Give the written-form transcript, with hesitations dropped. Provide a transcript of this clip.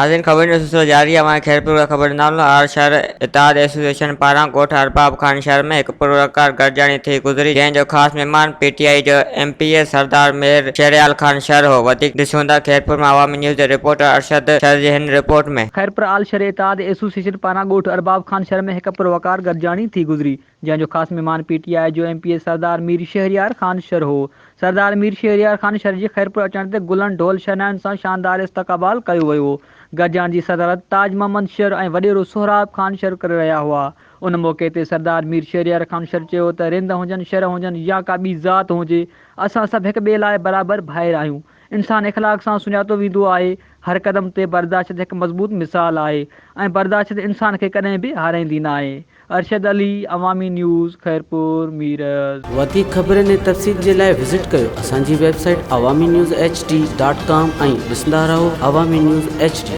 ناظرين خبرن جو سلسلو جاري آهي اوهان کي خيرپور کان خبر ڏيندا هلون آر شھر اتحاد ايسوسيئيشن پاران ڳوٺ ارباب خان شھر ۾ هڪ پروقار گڏجاڻي ٿي گذري جنهن جو خاص مھمان پي ٽي آء جو M P A Sardar Mir Shehryar Khan Shar هو وڌيڪ ڏسون ٿا خيرپور مان عوامي نيوز جي رپورٽر ارشد شر جي هن رپورٽ ۾. خيرپور آل شھر اتحاد ايسوسيئيشن پاران ڳوٺ ارباب خان شھر ۾ هڪ پروقار گڏجاڻي ٿي گذري جنهن جو خاص مھمان پي ٽي آء جو M P A Sardar Mir Shehryar Khan Shar هو. سردار مير شهريار خان شر جي خيرپور اچڻ تي گلن، ڍول شرنائين سان شاندار استقبال ڪيو ويو. گڏجاڻي جي صدارت تاج محمد شر ۽ وڏيرو سهراب خان شر ڪري رهيا هئا. ان موقعي تي سردار مير شهريار خان شر چيو ته رند هجن، شر هجن يا ڪا ٻي ذات هجي، اسان سڀ هڪ ٻئي لاء برابر ڀائر آهيون. انسان اخلاق سان سڃاتو ويندو آهي، هر قدم تي برداشت هڪ مضبوط مثال آهي ۽ برداشت انسان کي ڪڏهن به هارائيندي ناهي. ارشد علي، عوامي نيوز، خيرپور ميرس. وڌيڪ خبرن ۽ تفصيل جي لاء وزٽ ڪيو اسان جي website Awami news H D dot com ۽ ڏسندا رهو عوامي نيوز ايڇ ڊي.